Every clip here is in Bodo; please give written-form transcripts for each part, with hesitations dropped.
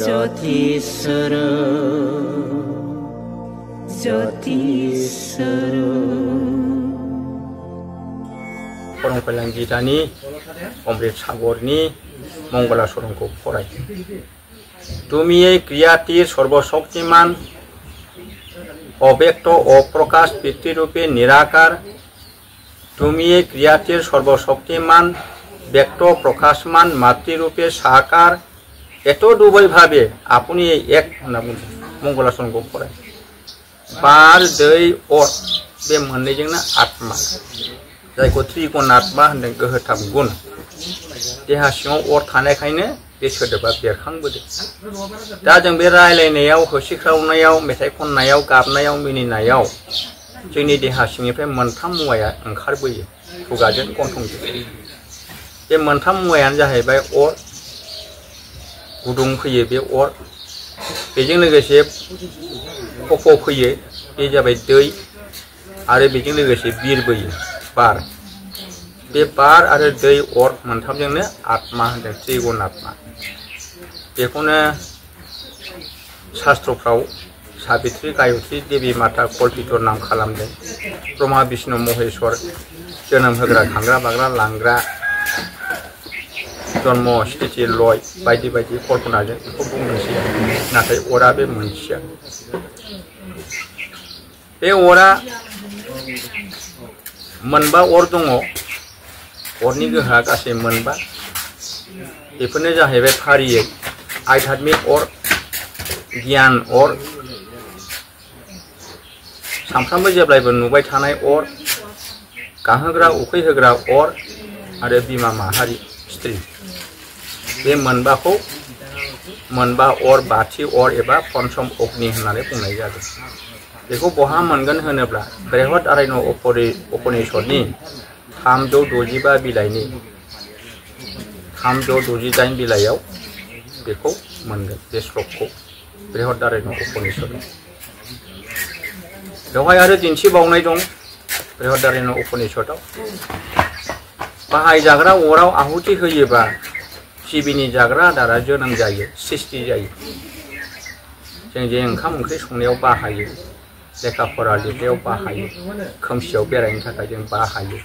ज्योतिस्वर ज्योतिस्वर परमकल्याण गीतानि अमृत सागरनि मंगला सरंखौ फराय। तुमिये क्रियातीर सर्वशक्तिमान अव्यक्त अप्रकाश पितृरूपे निराकार। तुमिये क्रियातीर सर्वशक्तिमान व्यक्त प्रकाशमान मातृरूपे साकार। एत दुबै भावे आपुनि एक होनना बुङो मंगला सरंखौ फराय। बार दै अर बे मोननैजोंनो आत्मा जायखौ त्रिगुण आत्मा होनदों गोहोथाम गुण। देहा सिङाव अर थानायखायनो बे सोदोबा बेरखांबोदों। दा जों बे रायलायनायाव होसिख्रावनायाव मेथाइ खननायाव गाबनायाव मिनिनायाव जोंनि देहा सिंनिफ्राय मोनथाम मुवाया ओंखारबोयो खुगाजों गन्थंजों। बे मोनथाम मुवायानो जाहैबाय अर गुदुं फैयो बे अर, बेजों लोगोसे खफ' फैयो बे जाबाय दै, आरो बेजों लोगोसे बिरबोयो बार। बे बार आरो दै अर मोनथामजोंनो आत्मा होनदों त्रिगुण आत्मा। बेखौनो शास्त्रफ्राव साबित्री गायत्री देवी माता कल्पित नाम खालामदों। ब्रह्मा विष्णु महेश्वर जोनोम होग्रा खांग्रा बाग्रा लांग्रा जन्म स्थिति लय बायदि बायदि कल्पनाजों बेखौ बुंनोसै। नाथाय अरा बे मोनसेया। बे अरा मोनबा अर दङ। अरनि गोहोआ गासै मोनबा। बेफोरनो जाहैबाय फारियै आध्यात्मिक अर, गियान अर, सानफ्रामबो जेब्लायबो नुबाय थानाय अर, गाहोग्रा उखैहोग्रा अर, आरो बिमा माहारि स्त्री। बे मोनबाखौ मोनबा अर बाथि अर एबा पन्चम अग्नि होननानै बुंनाय जादों। बेखौ बहा मोनगोन होनोब्ला बृहद आरण्य उपनिषदनि 365 बिलाइनि 368 बिलाइयाव बेखौ मोनगोन। बे श्लोकखौ बृहद आरण्य उपनिषद। बेवहाय आरो दिन्थिबावनाय दं बृहद आरण्य उपनिषदआव। बाहायजाग्रा अराव आहुति होयोबा जिबिनि जाग्रा आदारा जोनोम जायो, सृष्टि जायो। जों जे ओंखाम ओंख्रि संनायाव बाहायो, लेखा फरा लिरनायाव बाहायो, खोमसियाव बेरायनो थाखाय जों बाहायो,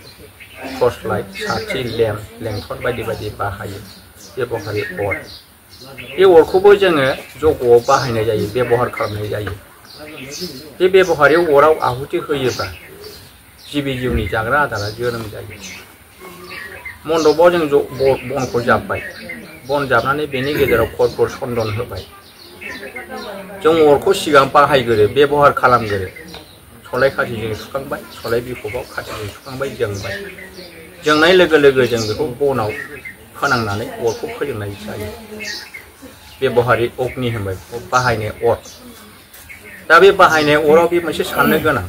टर्च लाइट, साथि, लेम्प, लेंथर बायदि बायदि बाहायो। बेबहारि अर। बे अरखौबो जोङो जगआव बाहायनाय जायो, बेबहार खालामनाय जायो। बे बेबहारि अराव आहुति होयोबा जिबि जिउनि जाग्रा आदारा जोनोम जायो। मण्डपाव जों बनखौ जाब्बाय, बन जाबनानै बेनि गेजेराव कर्पुर चन्दन होबाय। जों अरखौ सिगां बाहायगोरो, बेबहार खालामगोरो। सलाय खाथिजों सुखांबाय, सलाय बिखबाव खाथिजों सुखांबाय, जोंबाय। जोंनाय लोगो लोगो जों बेखौ बनाव फोनांनानै अरखौ फोजोंनाय जायो। बेबहारि अग्नि होनबाय बेखौ, बाहायनाय अर। दा बे बाहायनाय अराव बे मोनसे साननो गोनां।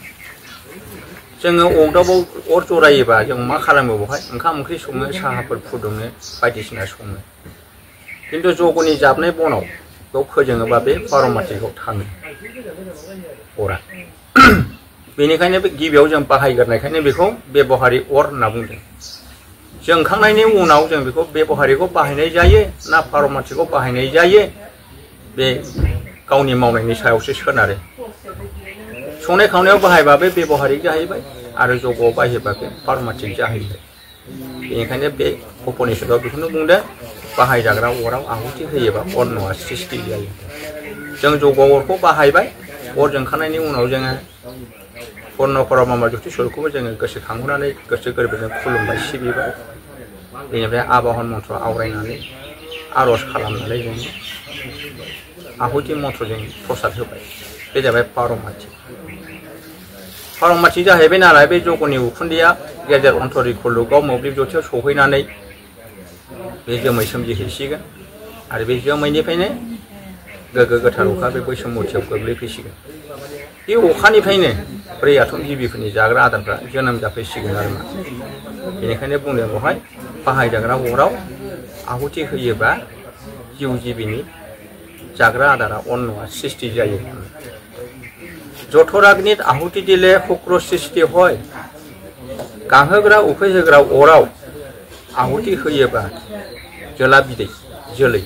जोङो अगदाबाव अर जरायोबा जों मा खालामो? बेवहाय ओंखाम ओंख्रि सङो, साहाफोर फुदुङो, बायदिसिना सङो। खिन्थु जगनि जाबनाय बनाव बेयाव फोजोङोबा बे पारमाथिकआव थाङो अरा। बेनिखायनो बे गिबियाव जों बाहायग्रोनायखायनो बेखौ बेबहारि अर होनना बुंदों। जोंखांनायनि उनाव जों बेखौ बेबहारिखौ बाहायनाय जायो ना पारमाथिकआव बाहायनाय जायो, बे गावनि मावनायनि सायावसो सोनारो। संनाय खावनायाव बाहायबा बे बेबहारिक जाहैबाय, आरो जगआव बाहायबा बे पारमाथिक जाहैबाय। बेनिखायनो बे उपनिषदआव बेखौनो बुंदों, बाहायजाग्रा अराव आहुति होयोबा अन्नआ सृष्टि जायो। जों जगआव अरखौ बाहायबाय। अर जोंखांनायनि उनाव जोङो पूर्ण परमात्मा ज्योतिस्वरखौबो जोङो गोसोखांहरनानै गोसो गोरबोजों खुलुमबाय, सिबिबाय। बेनिफ्राय आबाहन मन्त्र आवरायनानै आरज खालामनानै जों आहुति मन्त्रजों प्रसाद होबाय। बे जाबाय पारमाथिक। पारमाथिक जाहैबाय नालाय बे जगनि उखुन्दैया गेजेर अन्तरि खुलुगाव मोब्लिब ज्योतियाव सौहैनानै बे जोमै सोमजिहैसिगोन, आरो बे जोमैनिफ्रायनो गोग्गो गोथार अखा बे बैसुमुथियाव गोग्लैफैसिगोन। बे अखानिफ्रायनो 4 आथोन जिबिफोरनि जाग्रा आदारफ्रा जोनोम जाफैसिगोन आरो मा। बेनिखायनो बुंदों बेवहाय बाहायजाग्रा अराव आहुति होयोबा जिउ जिबिनि जाग्रा आदारा अन्नआ सृष्टि जायो। जठराग्नित आहुति दिले शुक्र सृष्टि হয়। गाहोग्रा उखैहोग्रा अराव आहुति होयोबा जोला बिदै जोलै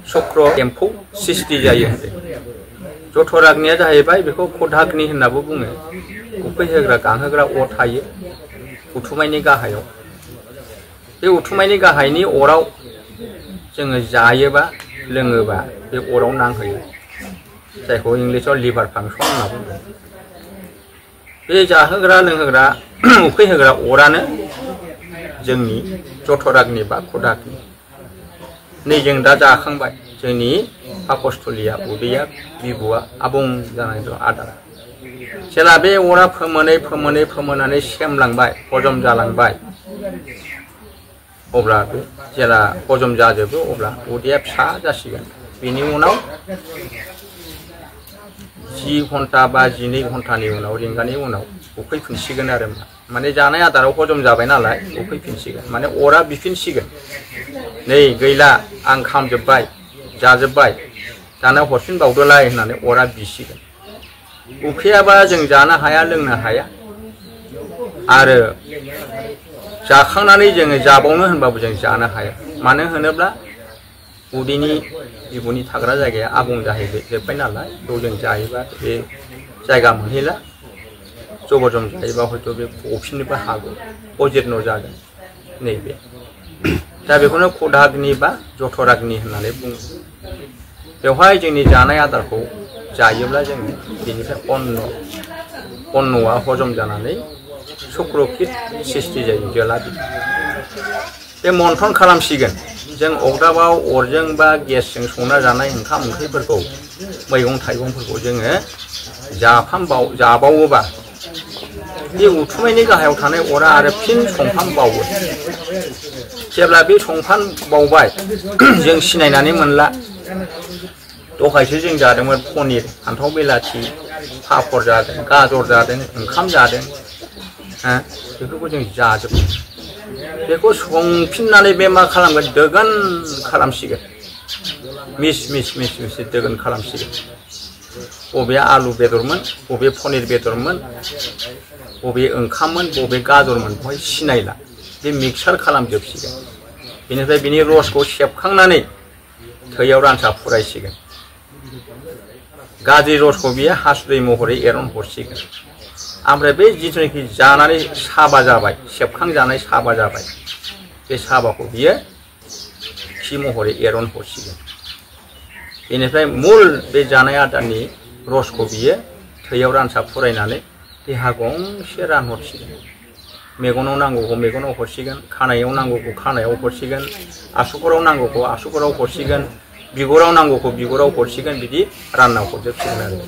चक्र एम्फौ सृष्टि जायो होनदों। जठराग्निया जाहैबाय बेखौ खदाग्नि होननाबो बुङो। उखैहोग्रा गांहोग्रा अर थायो उथुमायनि गाहायाव। बे उथुमायनि गाहायनि अराव जोङो जायोबा लोङोबा बे अराव नांहोयो, जायखौ इंलिसाव लिभार फांसन होनना बुङो। बे जाहोग्रा लोंहोग्रा उखैहोग्रा अरानो जोंनि जठराग्नि बा खदाग्नि। नै जों दा जाखांबाय, जोंनि पाकस्थलिया उदैया बिबुआ आबुं जानानै दं आदारा। जेला बे अरा फोमोननानै सेमलांबाय, हजम जालांबाय, अब्ला बे जेला हजम जाजोबो अब्ला उदैया फिसा जासिगोन। बेनि उनाव 10 घन्टा बा 12 घन्टानि उनाव रिंगानि उनाव उखैफिनसिगोन आरो माने जानाय आदाराव हजम जाबाय नालाय उखैफिनसिगोन, माने अरा बिफिनसिगोन। नै गैला आं खामजोब्बाय जाजोब्बाय दाना हरफिनबावदोलाय होननानै अरा बिसिगोन। उखैयाबा जों जानो हाया लोंनो हाया, आरो जाखांनानै जोङो जाबावनो होनबाबो जों जानो हाया। मानो होनोब्ला उदैनि बिबुनि थाग्रा जायगाया आबुं जाहैजोब्बाय नालाय, बेयाव जों जायोबा बे जायगा मोनहैला। जबरजम जायोबा हयथ' बे गफिननोबो हागौ, अजिरन जागोन। नैबे दा बेखौनो खदाग्नि बा जठराग्नि होननानै बुङो। बेवहाय जोंनि जानाय आदारखौ जायोब्ला जों बेनिफ्राय अन्नआ हजम जानानै सुक्रकित सृष्टि जायो, जोला बिदै। बे मन्थन खालामसिगोन। जों अगदाबाव अरजों बा गेसजों संना जानाय ओंखाम ओंख्रिफोरखौ, मैगं थाइगंफोरखौ जोङो जाबावोबा बे उथुमायनि गाहायाव थानाय अरा आरो फिन संफामबावो। जेब्ला बे संफामबावबाय जों सिनायनानै मोनला। दहायसो जों जादोंमोन पनिर, फान्थाव बेलाथि, पापर जादों, गाजर जादों, ओंखाम जादों, बेफोरखौ जों जाजोबो। बेखौ संफिननानै बे मा खालामगोन, दोगोन खालामसिगोन। मिस दोगोन खालामसिगोन। बबे आलु बेदरमोन, बबे पनिर बेदरमोन, बबे ओंखाममोन, बबे गाजरमोन, बेवहाय सिनायला। बे मिक्सार खालामजोबसिगोन। बेनिफ्राय बिनि रसखौ सेबखांनानै थैयाव रानसा फुरायसिगोन। गाज्रि रसखौ बियो हासुदै महरै एरनहरसिगोन। ओमफ्राय बे जिथुनाखि जानानै साबा जाबाय, सेबखांजानाय साबा जाबाय, बे साबाखौ बियो खि महरै एरनहरसिगोन। बेनिफ्राय मुल बे जानाय आदारनि रसखौ बियो थैयाव रानसा फुरायनानै देहा गंसे रानहरसिगोन। मेगनाव नांगौखौ मेगनाव हरसिगोन, खानायाव नांगौखौ खानायाव हरसिगोन, आसुगुराव नांगौखौ आसुगुराव हरसिगोन, बिगुराव नांगौखौ बिगुराव हरसिगोन। बिदि रानना हरजोबसिगोन आरो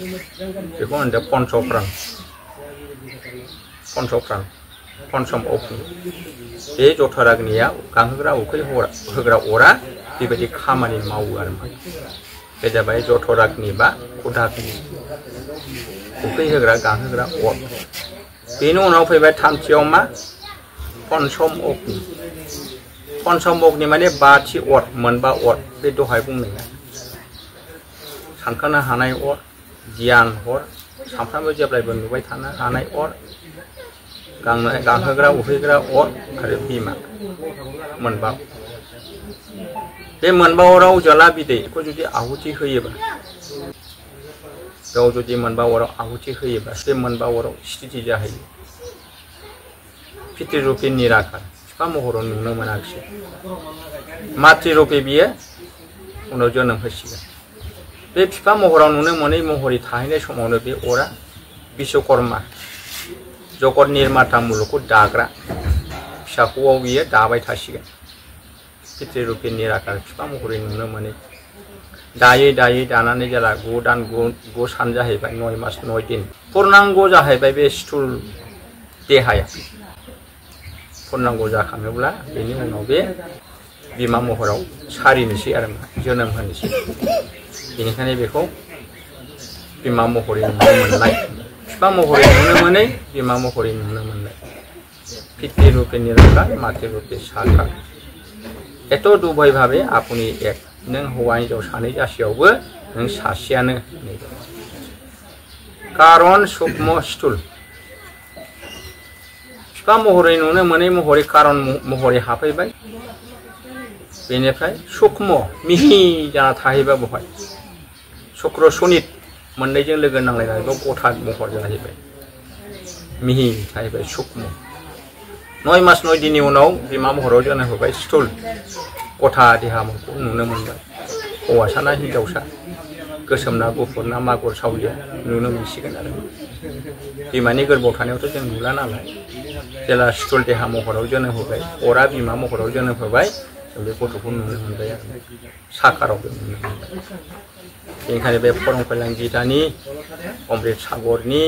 बेखौ होनदों पन्चम अग्नि। बे जठराग्निया गांहोग्रा उखै होग्रा अरा बेबायदि खामानि मावो आरो बे जाबाय जठराग्नि बा खदाग्नि, उखै होग्रा गांहोग्रा अर। बेनि उनाव फैबाय थामथियाव मा, पन्चम अग्नि। पन्चम अग्नि माने 5थि अर, मोनबा अर। बे दहाय बुंनाया सानखानो हानाय अर, गियान अर, सानफ्रामबो जेब्लायबो नुबाय थानो हानाय अर, गांहोग्रा उखैग्रा अर आरो बिमा, मोनबा। बे मोनबा अराव जोला बिदैखौ जुदि आहुति होयोबा, बेयाव जुदि मोनबा अराव आहुति होयोबा बे मोनबा अराव स्थिति जाहैयो। पितृरूपी निराकार, बिफा महराव नुनो मोनाखिसै। मातृरूपी बियो उनाव जोनोम होसिगोन। बे बिफा महराव नुनो मोनै महरै थाहैनाय समावनो बे अरा बिश्वकर्मा, जगत निर्माता, मुलुगखौ दाग्रा फिसाख'आव बियो दाबाय थासिगोन। पितृरूपी निराकार, बिफा महरै नुनो मोनै। दायै दानानै जेला 9 दान 9 सान जाहैबाय, 9 मास 9 दिन पुर्णांग जाहैबाय बे स्थूल देहाया। पुर्णांग जाखाङोब्ला बेनि उनाव बे बिमा महराव सारिनोसै आरो जोनोम होनोसै। बेनिखायनो बेखौ बिमा महरै नुनो मोननाय, बिफा महरै नुनो मोनै, बिमा महरै नुनो मोननाय। पितृरूपी निराकार, मातृरूपी साकार। एथ' दुबय भावे आपुनि एक। नों हौवा हिन्जाव सानै जासेयावबो नों सासेयानो। कारन सूक्ष्म स्थूल, बिफा महरै नुनो मोनै महरै कारन महरै हाबफैबाय। बेनिफ्राय सूक्ष्म मिहि जाना थाहैबा बहाय शुक्र शनि मोननैजों लोगो नांलायनानै गथा महर जाहैबाय मिहि थाहैबाय सूक्ष्म 9 मास 9 दिननि उनाव बिमा महराव जोनोम होबाय स्थूल गथा देहा महरखौ नुनो मोनबाय हौवासा ना हिनजावसा गोसोम ना गुफुर ना मागुर सावलिया नुनो मोनसिगोन आरो बिमानि गोरबोआव थानायावथ' जों नुला नालाय जेला स्थूल देहा महराव जोनोम होबाय अरा बिमा महराव जोनोम होबाय जों बे गथ'खौ नुनो मोनबाय आरो साकाराव नुनो मोनबाय बेनिखायनो बे परमकल्याण गीतानि अमृत सागरनि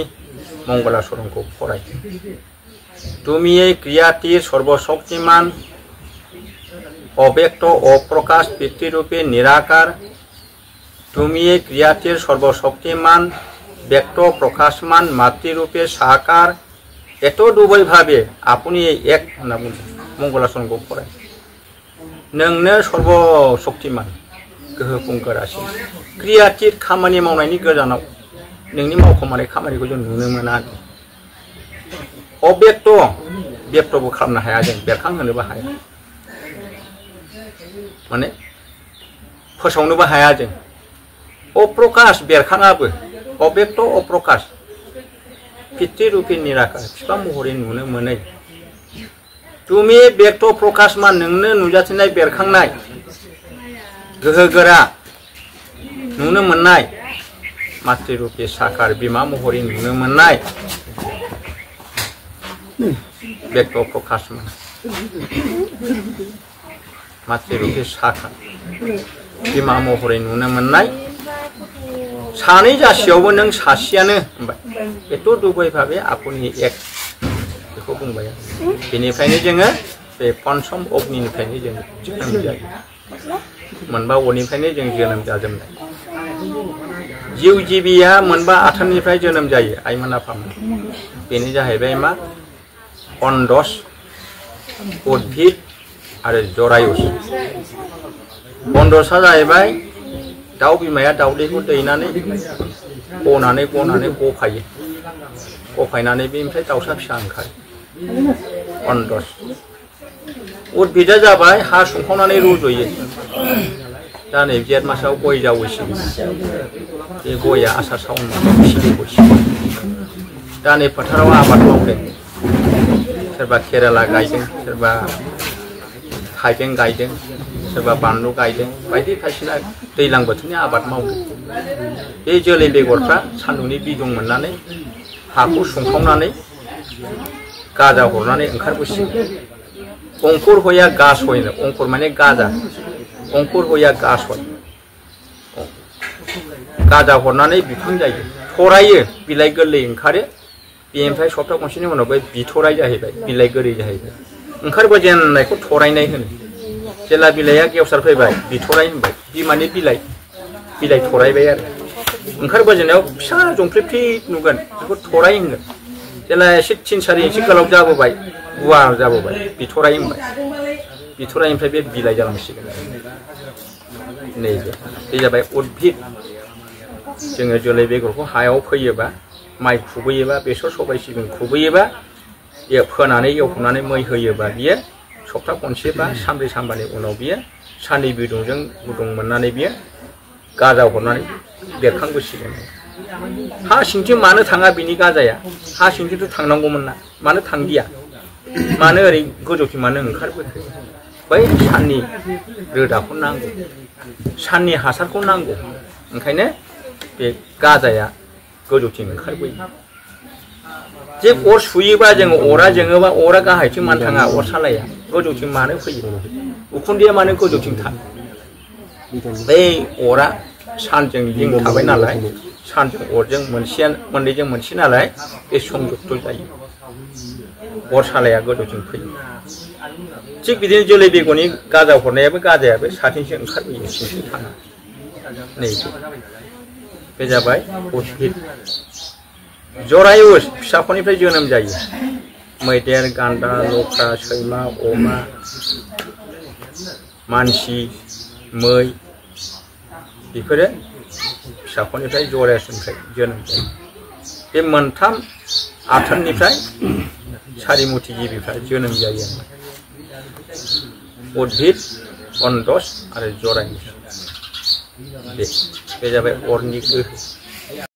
मंगलाचरणखौ फराय तुमिये क्रियातीर सर्वशक्तिमान अव्यक्त अप्रकाश पितृरूपे निराकार तुमिये क्रियातीर सर्वशक्तिमान व्यक्त प्रकाशमान मातृरूपे साकार एत दुबै भावे आपुनि एक होनना बुङो मंगलाचरणखौ फराय नोंनो सर्वशक्तिमान गोहो फुंखोरासिन क्रियातीर खामानि मावनायनि गोजानाव नोंनि मावखोमानाय खामानिखौ जों नुनो मोना अव्यक्त व्यक्तबो खालामनो हाया जों बेरखांहोनोबो हाया माने फोसावनोबो हाया जों अप्रकाश बेरखाङाबो अव्यक्त अप्रकाश पितृरूपे निराकार बिफा महरै नुनो मोनै तुमि व्यक्त प्रकाशमान नोंनो नुजाथिनाय बेरखांनाय गोहोगोरा नुनो मोननाय मातृरूपे साकार बिमा महरै नुनो मोननाय व्यक्त प्रकाशमान मातृरूपे साकार बिमा महरै नुनो मोननाय सानै जासियावबो नों सासेयानो होनबाय एथ' दुबै भावे आपुनि एक बेखौ बुंबाय बेनिफ्रायनो जोङो बे पन्चम अग्निनिफ्रायनो जों जोनोम जायो मोनबा अरनिफ्रायनो जों जोनोम जाजोबनाय जिउ जिबिया मोनबा आथोननिफ्राय जोनोम जायो आइमोन आफामोन बेनो जाहैबाय मा अन्डस उद्भिद आरो जरायुस अन्डसआ जाहैबाय दाउ बिमाया दाउदैखौ दैनानै गनानै गफायो गफायनानै बेनिफ्राय दाउसा फिसा ओंखारो अन्डस उद्भिदा जाबाय हा सुंखावनानै रज'यो दा नै जेठ मासाव गय जावैसिगोन बे गया आसार सावन मासाव खिलिबोसिगोन दा नै फोथाराव आबाद मावदों सोरबा केरेला गायदों सोरबा थाइबें गायदों सोरबा बानलु गायदों बायदि बायदिसिना दैज्लां बोथोरनि आबाद मावदों बे जोलै बेगरफ्रा सान्दुंनि बिदुं मोननानै हाखौ सुंखावनानै गाजा हरनानै ओंखारबोसिगोन अंकुर होया गास होनो अंकुर माने गाजा अंकुर होया गास होय गाजा हरनानै बिफां जायो थरायो बिलाइ गोरलै ओंखारो बेनिफ्राय सप्ता खनसेनि उनाव बे बिथराय जाहैबाय बिलाइ गोरलै जाहैबाय ओंखारबोजेननायखौ थरायनाय होनो जेला बिलाइया गेवसार फैबाय बिथराय होनबाय बिमानि बिलाइ थरायबाय आरो ओंखारबोजेननायाव फिसा जंफ्लिफ्लि नुगोन बेखौ थराय होनगोन जेला एसे 3-4 इंसि गोलाव जाबोबाय गुवार जाबोबाय बिथराय होनबाय बिथरायनिफ्राय बे बिलाइ जालांसिगोन नैबे बे जाबाय उद्भिद जोङो जोलै बेगरखौ हायाव फोयोबा माइ खुबैयोबा बेसर सबाय सिबिं खुबैयोबा फोनानै एवखनानै मै होयोबा बियो सप्ता खनसे बा सानब्रै सानबानि उनाव बियो साननि बिदुंजों गुदुं मोननानै बियो गाजा हरनानै बेरखांबोसिगोन हा सिंथिं मानो थाङा बिनि गाजाया हा सिंथिंथ' थांनांगौमोन ना मानो थांदिया मानो ओरै गोजौथिं मानो ओंखारबोखो बै साननि रोदाखौ नांगौ साननि हासारखौ नांगौ ओंखायनो बे गाजाया गोजौथिं ओंखारबोयो जे अर सुयोबा जोङो अरा जोङोबा अरा गाहायथिं मानो थाङा अर सालाया गोजौथिं मानो फैयो उखुन्दैया मानो गोजौथिं थाङो बै अरा सानजों लिंक थाबाय नालाय सानजों अरजों मोननैजों मोनसे नालाय बे संयुक्त जायो अर सालाया गोजौथिं फैयो थिग बिदिनो जोलै बेगरनि गाजा हरनायाबो गाजायाबो साथिंसो ओंखारबोयो सिंथिं थाङा नैबे बे जाबाय उद्भिद जरायुस फिसाफोरनिफ्राय जोनोम जायो मैदेर गान्दा लख्रा सैमा अमा मानसि मै बेफोरो फिसाफोरनिफ्राय जरायुसनिफ्राय जोनोम जायो बे मोनथाम आथोननिफ्राय सारिमुथि जिबिफ्रा जोनोम जायो उद्भिद अनदस आरो जरायु बे जाबाय अरनि गोहो।